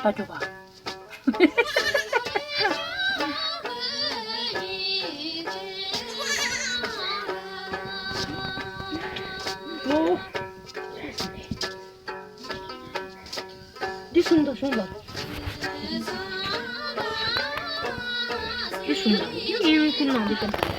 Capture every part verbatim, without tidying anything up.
ཨ་ཅོ་པ། ཨོ། འདི་གསུང་དང་གསུང་དང་། འདི་གསུང་དང་། འདི་གཡས་གཡོན་ཁུར་ནང་འདི་གསུང་དང་།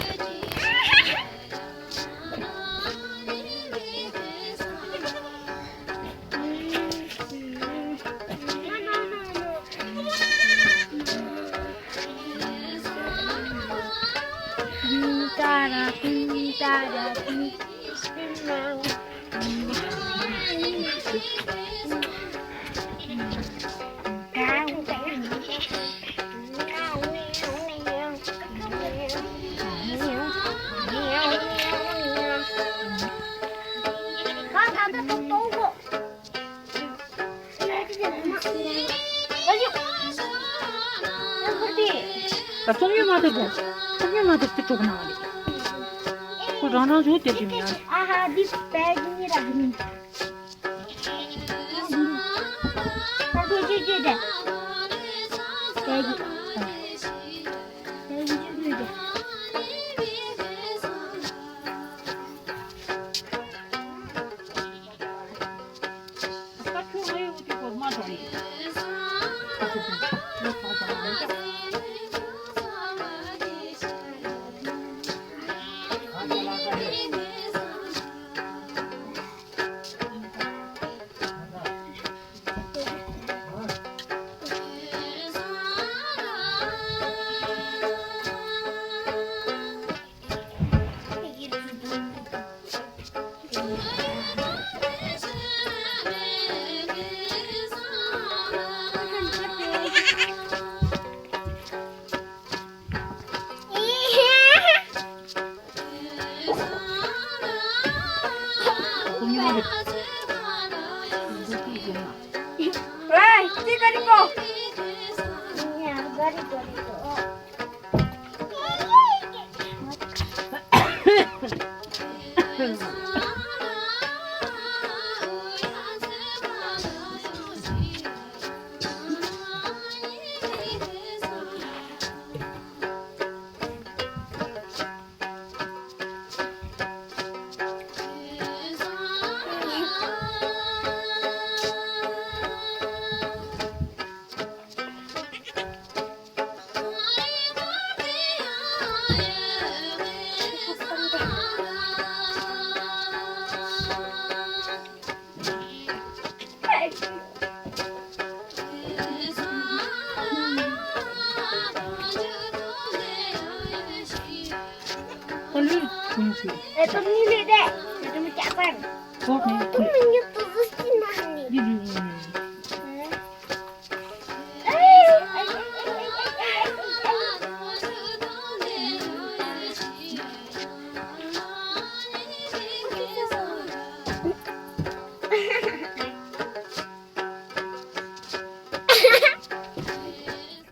ད་སོམ་ཉི་མ་དེ་གོ། སོམ་ཉི་མ་དེ་དེ་གྲོགས་ནང་ལ། ཁོ་རང་རང་བྱུང་དེ་བྱུང་ཡང་། ཨ་ཧ། འདི་བལ་གྱི་ར་ནི། ཨ་ཁོ་ཅི་ཅི་དེ། བལ་གྱི། བལ་གྱི་ཅི་ཅི་དེ།